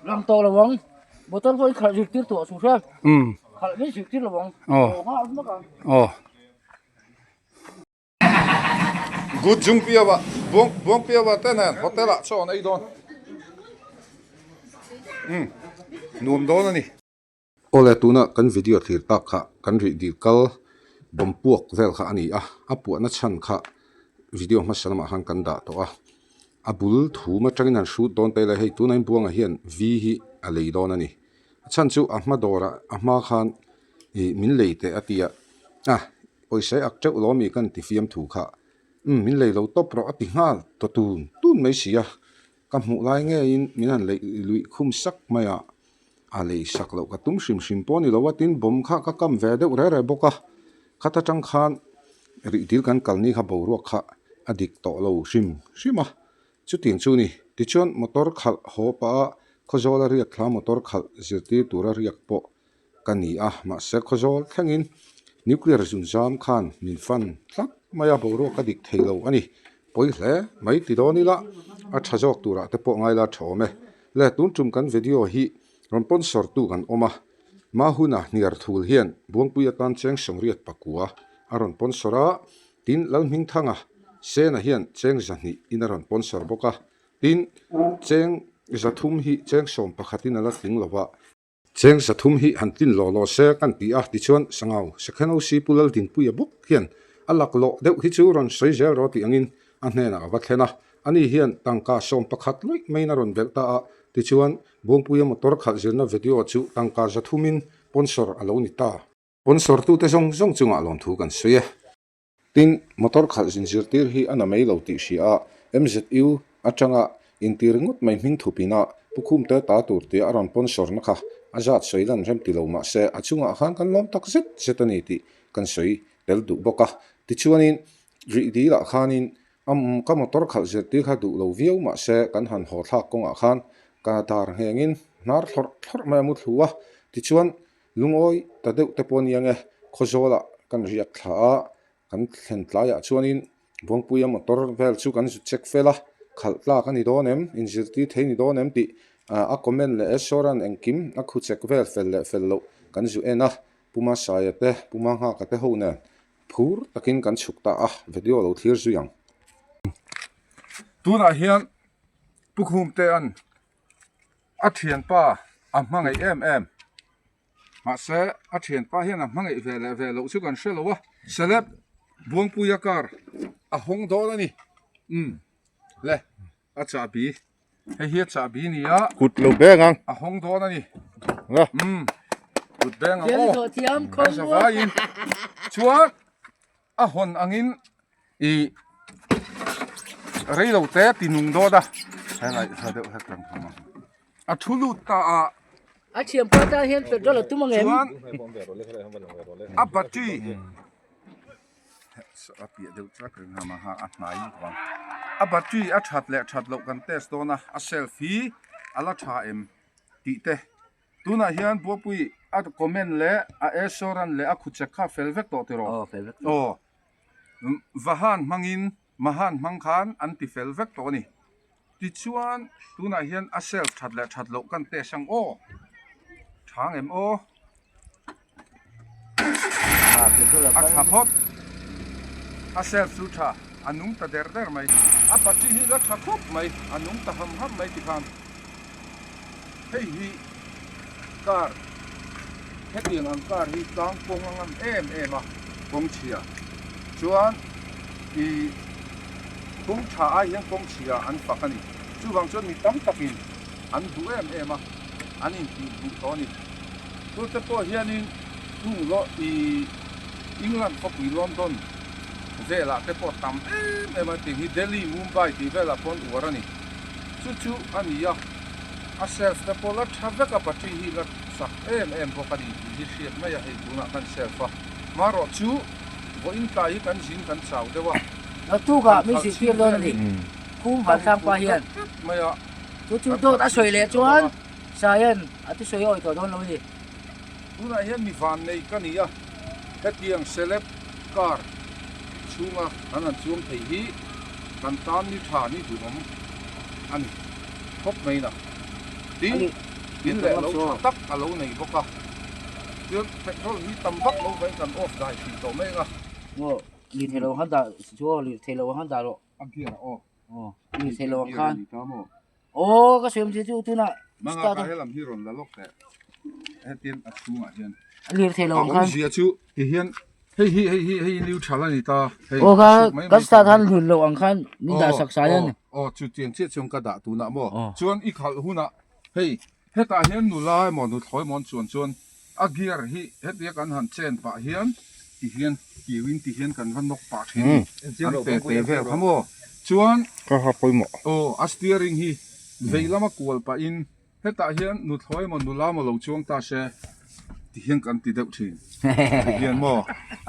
Lang tawh lo ang. Motor pawh i khalh zirtir tawh a chu hria. Khalh mai zirtir lo ang. Aw. Aw. Good jung piawa buang buang piawa te nen hotel ah chaw an ei dawn. Umm nuam dawn a ni. Awle tuna kan video thlir tak kha kan rih dil kal bawm puak vel kha a ni a, a puahna chhan kha video hmasa lamah khan kan dah tawh a, a bul thum atangin han hrut dawn ta ila hei tuna inbuangah hian V hi a lei dawn a ni. A chhan chu a hma dawrah a hma khan ih min lei teh a ti a, a pawisa i ak teuh lo ami kan ti fiam thu kha umm min lei lo tawp rawh a ti nghal ta tun tun mai si a, ka hmuh lai ngeiin min han leih luih khum sak mai a, a lei sak loh ka tum hrim hrim pawh a ni lo a tin bawm kha ka kam ve deuh reh reh bawk a, khata tang khan rih dil kan kal ni kha boruak kha a dik tawh lo hrim hrim a. Chutiang chu ni. Tichuan motor khalh haw pah a Khawzawl a riak thla motor khalh zirtir tura riak pawh ka ni a, mahse Khawzawl thlengin nuclear zunzam khan min fan tlat mai a, boruak a dik thei lo a ni. Pawi hle mai ti dawn ila a tha zawk turah te pawh ngaila tha awm e. Le tun tum kan video hi rawn sponsor tu kan awm a, Mahuna hniar thul hian Buangpui atan cheng sawngriat pakua a rawn sponsor a, Tin, Lalhmingthanga Sena hian cheng 200 in a rawn sponsor bawk a, tin, cheng 300 hi cheng 11 in a la tling lo va. Cheng 300 hi han tlin law law se kan ti a, tichuan Sangau Sekhen OC Pu Laldinpuia bawk hian a laklawh deuh hi chu rawn sawi zel rawh tih angin a hnenah a va thlen a, ani hian tangka 11 luih maiin a rawn belh ta a, tichuan Buangpuia motor khalh zirna video chu tangka 300 in sponsor a lo ni ta. Sponsor tute zawng zawng chungah lawmthu kan sawi e. Tin, motor khalh zin zirtir hi a na mai lo tih hria a, MZU atanga intir ngawt mai hming thupin a Pu Khumte ta tur tia a rawn sponsor na kha a zat sawi lan rem ti lo mah se a chungah khan kan lawm tak zet zet a ni tih kan sawi tel duh bawk a. Tichuanin rih dilah khanin a ka motor khalh zirtir kha duh lo viau mah se kan han haw thlak kawngah khan ka dar nghengin hnar thlawrh thlawrh mai a mu thlu a. Tichuan Lungawi ta deuh te pawh aniang e, Khawzawlah kan riak thla a, kan thlen tlaiah chuanin Buangpuia motor vel chu kan zu check fel a, khalh tlak a ni dawn em, inzirtir thei ni dawn em tih a comment leh Esawra'n engkim a khu check vel fel leh fel loh kan zu en a, Puma Saia te, Puma Nghaka te ho nen phur takin kan chhuk ta a, video lo thlir zui ang. Tunah hian Pu Khumtea'n A thianpa a hmangaih em em. Mahse a thianpa hian a hmangaih ve leh ve loh chu kan hre lo a. Celeb Buangpuia car a hawng dawn a ni. Umm le a chahbi hei hi a chahbi a ni a. Kut lo beng ang. A hawng dawn a ni. Umm kut beng ang aw. Kan zavaiin chuan a hawn angin Ih reilo te ti nung dawt a helai tha deuh hlek lang thung a a thu lut ta a a thiam pa tan hian petrol a tum ang em chuan a battery a piah deuh tlat reng a maha a hnai lutuk ang a battery a that leh that loh kan test dawn a a self hi a la tha em tih te tunah hian buapui a comment leh a assurance leh a khuchek kha fel vek tawh tiraw aw fel vek aw. Vahan hmangin Mahan hmang khan an ti fel vek tawh a ni. Tichuan tunah hian a self that leh that loh kan test ang aw. Tha ang em aw? A tha phawt. A self chu tha, a nung ta der der mai. A battery hi la tha khawp mai, a nung ta ham ham mai tikhan. Hei hi car hetiang ang car hi tlang kawng a ngam em em a kawng chhia chuan ih kawng tha ai hian kawng chhia an fak a ni chuvang chuan mi tam takin an duh em em a an intih duh tawh a ni tute pawh hianin hnung lawh ih England khawpui London velah te pawh tam em em a tih hi Delhi Mumbai tih velah pawh an uar a ni. Chu chu a ni a, a self te pawh la tha vek a, battery hi la chak em em bawk a ni tih hi hriat mai a, hei tunah kan self a, marawh chu vawiin tlai hi kan zin kan chau deuh a, Naktukah min zirtir dawn a ni, Khum Vantlangpa hian chu chu dawt a sawi leh chuan Saian a thusawi a awih tawh dawn lo a ni. Tunah hian mi vannei ka ni a, hetiang celeb car chhunga kan han chuang thei hi kan tan ni tha ni duhawm a ni khawp mai na. Tin. In leh lo tha tak a lo nei bawk a. Chuan petrol hi tam vak lo vain kan off dai thin tawh mek a. Aw lirthei lo ang khan dah chu aw lirthei lo ang khan dah rawh. A gear ah aw. Aw lirthei lo ang khan. Aw ka sawi awm che chu tunah start a. Manga helam hi rawn la lawk teh. Hetian a chhungah hian. Lirthei lo ang khan. A awmzia chu tihian Hei hi hei hi hei neutral a ni ta. Hei Aw kha kan start han hlun loh ang khan min dah sak sai a ni. Aw chu tiang chiah chuan ka dah tunah maw. Chuan i khalh hunah hei hetah hian nula emaw nuthlawi emaw an chuan chuan a gear hi hetia kan han chen pah hian ti hian kiuin ti hian kan va nawk pah thin an te te vel kha maw. Chuan Ka ha pawimawh. Aw a steering hi vei lama kual pahin Hetah hian nuthlawi emaw nula emaw lo chuang ta se ti hian kan ti deuh thin. Ti hian maw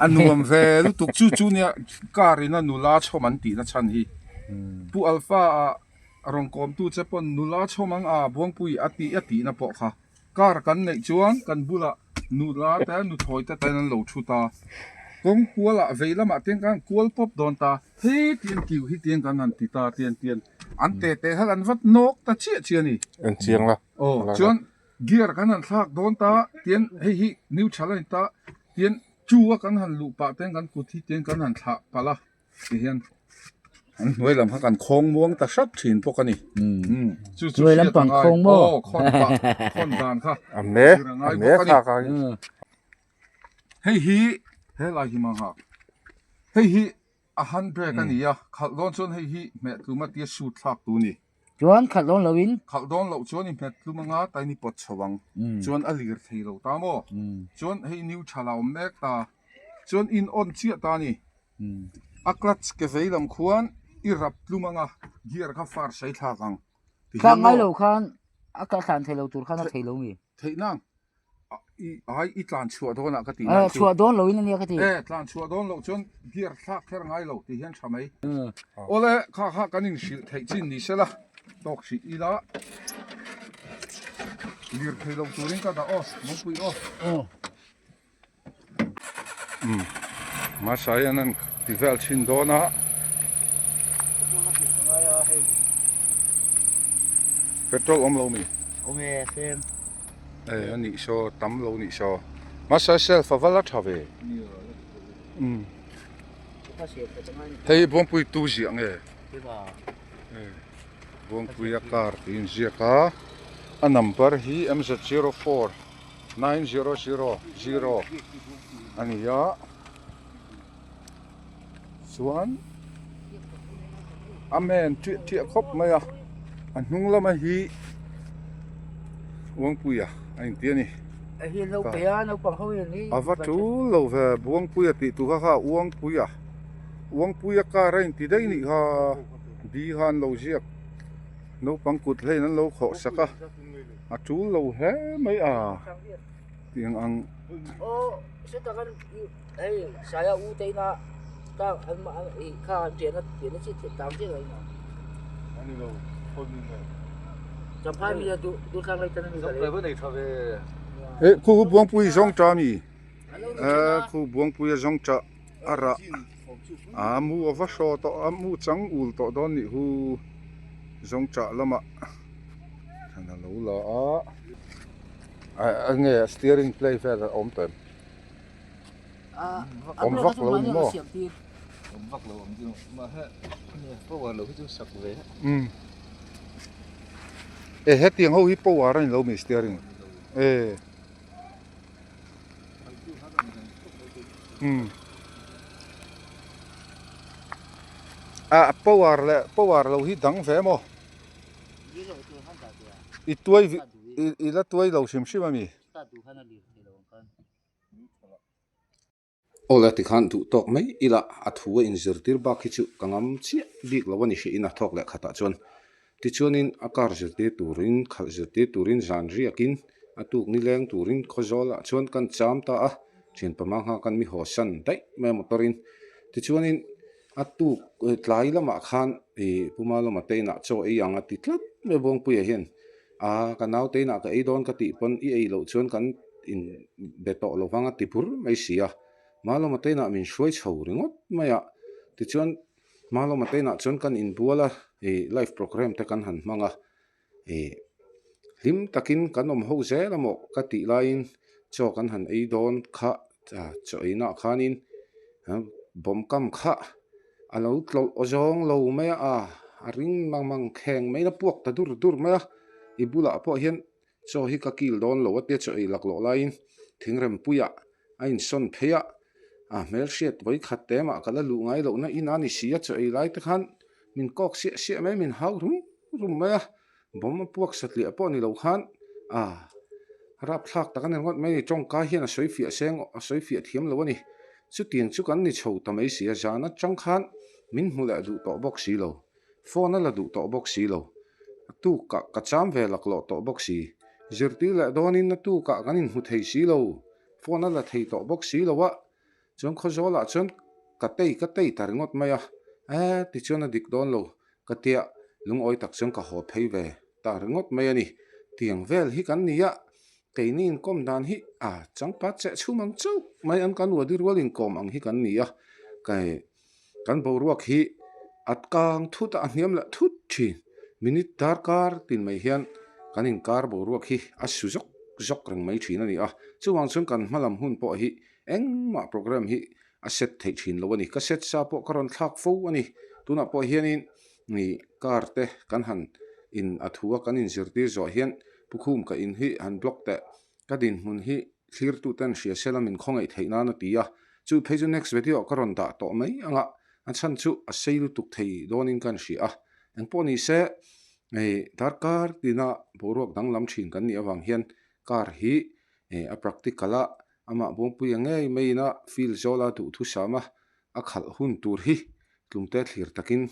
a nuam ve lutuk chu chu nia car ina nula chhawm an tihna chhan hi. Pu Alpha ah rawn kawmtu che pawn nula chhawm ang a Buangpui a tih a tihna pawh kha car kan neih chuan kan bulah nula te nuthlawi te ten an lo thu ta. Kawng kualah vei lamah te khan kual pawp dawn ta. He tiang kiu hi tiang kan han ti ta tiang tiang an te te kha kan vat nawk ta chiah chiah a ni. En chiang la. Aw chuan gear kan han thlak dawn ta tiang hei hi neutral a ni ta tiang chu a kan han luh pah ten kan kut hi tiang kan han thlah palh a ti hian an hnuai lam kha kan khawng muang ta hrat thin bawk a ni. Chu chu Hnuai lampang khawng maw? Aw khawn pah khawn dan kha A me zir a a ngai me bawk a ni. kha kha. Hei hi helai hi mang hei hi A hand brake a ni a, khalh dawn chuan hei hi hmeh tlum a tia shoot thlak tu ni. Chuan khalh dawn lo in. Khalh dawn loh chuan i hmet tlum anga tain i pawt chho ang. Chuan a lir thei lo ta maw? Chuan hei neutral a awm mek ta. Chuan in on chiah ta a ni. A clutch ke vei lam khuan i rap tlum anga gear kha far sei thlak ang. Ti Thlak hian ngai maw? lo khan a ka thlan thei lo tur khan a thei lo mi? Theih nang. Ai i tlan chhuah dawn ah ka tih lai chu. Chhuah dawn lo in ania ka ti. E tlan chhuah dawn loh chuan gear thlak kher ngai lo tih hian tha mai. Awle kha kha kan inhrilh theih chin ni sela tawk hrih ila lir thei lo turin ka dah aw mawngpui aw. Umm hmasa hian an ti vel thin dawn a. Petrol awm lo mi? Awm e tlem. E a nih saw tam lo nih saw. Hmasa self a va la tha ve. Umm hei Buangpui tu ziah nge? Buangpuia car tih inziak a a number hi MZ04. 9000 a ni a chuan a men ṭiah ṭiah khawp mai a a hnung lama hi Buangpuia a inti a ni a va ṭul lo ve Buangpuia tih tur kha kha Uangpuia Uangpuia car a inti daih nih kha bi kha an lo ziak naupang kut hlein an lo khawh sak a. A tul lo hle mai a tiang ang. Aw seta kan hei saia u te ina ta an i kha an pian a pian a chi tang chiah lo ina. Ani lo khawi mi nge. Champhai mi a du du thlang lei tan ani ka le. Nei tha ve. E khu hu buangpui zawng ta mi. E khu buangpui a zawng ta a rah a mu a va hraw tawh a mu chang ul tawh dawn nih hu zawng tah lamah. Thlan a lo la a a nge steering play vel a awm tawh em awm vak lo ni maw awm vak lo awm chu mahse power lo hi chu sak ve umm e hetiang ho hi power a ni lo mi steering e umm a power leh power lo hi dang ve maw. I tuai i la tuai lo hrim hrim a mi? Aw le tikhan duh tawk mai ila a thu a inzirtir bak hi chu ka ngam chiah bik lo a ni hrihin a thawk leh khatah chuan tichuanin a car zirtir turin khalh zirtir turin zan riakin a tuk nileng turin khawzawlah chuan kan cham ta a thian pama ngha kan mi haw san daih mai a motor in tichuanin A tuk tlai lamah khan ih Puma lama te inah chaw ei ang a ti tlat mai a Buangpuia hian a ka naute inah ka ei dawn ka tih pawn i ei loh chuan kan in be tawh lo vang a ti bur mai si a Malawma te inah min hruai chho ringawt mai a tichuan Malawma te inah chuan kan inbual a ih live programme te kan han hmang a ih. Hlim takin kan awm ho zel a maw ka tih laiin chaw kan han ei dawn kha chaw einaah khanin bawm kam kha a lo tlawlh aw zawng lo mai a, a ring mang mang kheng mai in a puak ta dur dur mai a, i bulah pawh hian chaw hi ka kil dawn lo a tia chaw ei laklawh laiin thingrempuiah a insawn phei a, a hmelhriat vawikhat te mah ka la luh ngai lohna in a ni si a, chaw ei lai te khan min kawk siah siah mai min hau rum rum mai a. Bawm a puak satliah pawh ni lo khan a rapthlak tak a ni ringawt mai a ni. Tawngka hian a sawi fiah seng a sawi fiah thiam lo a ni. Chutiang chu kan ni chho ta mai si a, zan atang khan min hmu leh duh tawh bawk si lo. Phone a la duh tawh bawk si lo. A tukah ka cham ve laklawh tawh bawk si. Zirtir leh dawnin a tukah kan inhmu thei si lo. Phone a la thei tawh bawk si lo a. Chuan Khawzawlah chuan ka tei ka tei ta ringawt mai a, e tichuan a dik dawn lo ka tia lungawi tak chuan ka haw phei ve ta ringawt mai a ni. Tiang vel hi kan ni a, keini inkawm dan hi a changpat cheh chhum ang chauh mai an kan uadi rual inkawm ang hi kan ni a, kan boruak hi a kang thut a, a hniam leh thut thin. Minute darkar tin mai hian kan inkar boruak hi a su zawk zawk reng mai thin a ni a, chuvang chuan kan hmalam hun pawh hi Engmah program hi a set theih thin lo a ni. Ka set sa pawh ka rawn thlak fo a ni. Tunah pawh hianin ih car te kan han in a thu a kan inzirtir zawh hian Pu Khum ka in hi han block teh ka dinhmun hi thlirtu ten hria sela min khawngaih theih nan a ti a. Chu phei chu next video ah ka rawn dah tawh mai ang a, a chhan chu a sei lutuk thei dawnin ka hria a. Engpawh ni se ih darkar tina boruak danglam thin kan nih avang hian car hi ih a practical a Amah Buangpuia ngei maiin a field zawla duhthusam a, a khalh hun tur hi tlumte thlir takin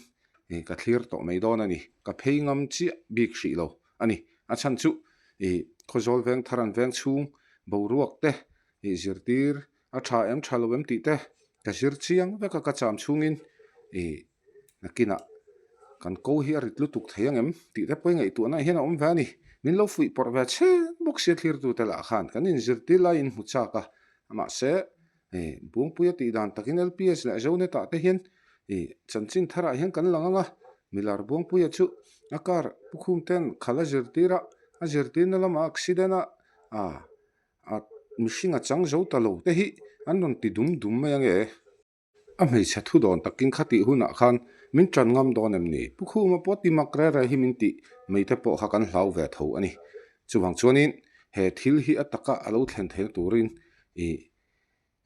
ka thlir tawh mai dawn a ni. Ka phei ngam chiah bik hrih lo a ni. A chhan chu Khawzawl veng thar an veng chhung boruak te zirtir a tha em tha lo em tih te ka zir chiang vek a, ka cham chhungin Nakinah kan ko hi a rit lutuk thei ang em tih te pawh i ngaihtuahna hian a awm ve a ni. Min lo fuih pawrh ve chhen bawk sia thlirtute lah khan kan inzirtir laiin hmu chak a, mahse Buangpuia tih dan takin LPS leh Zonet-ah te hian chanchin tharah hian kan lang ang a, Milar Buangpuia chu a car Pukhum ten khalh a zirtir a, a zirtirna lamah accident a a mihring a chang zo ta lo te hi an rawn ti dum dum mai ang e. A hmeichhe thu dawn takin khatih hunah khan min ṭan ngam dawn em ni? Pu Khuma pawh ti mak re re hi min tih mai te pawh kha kan hlau ve tho a ni. Chuvang chuanin he thil hi a taka a lo thlen theihna turin i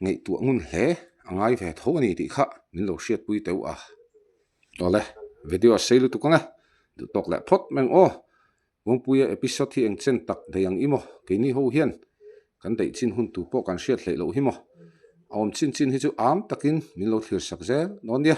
ngaihtuah ngun hle a ngai ve tho a ni tih kha min lo hriatpui teuh a. Awle, video a sei lutuk ang e, duh tawk leh phawt mai ang aw. Kawngpuia episode hi eng chen tak daih ang i maw? Keini ho hian kan daih chin hun tur pawh kan hriat hleih loh hi maw? A awm chin chin hi chu am takin min lo thlir sak zel dawn nia.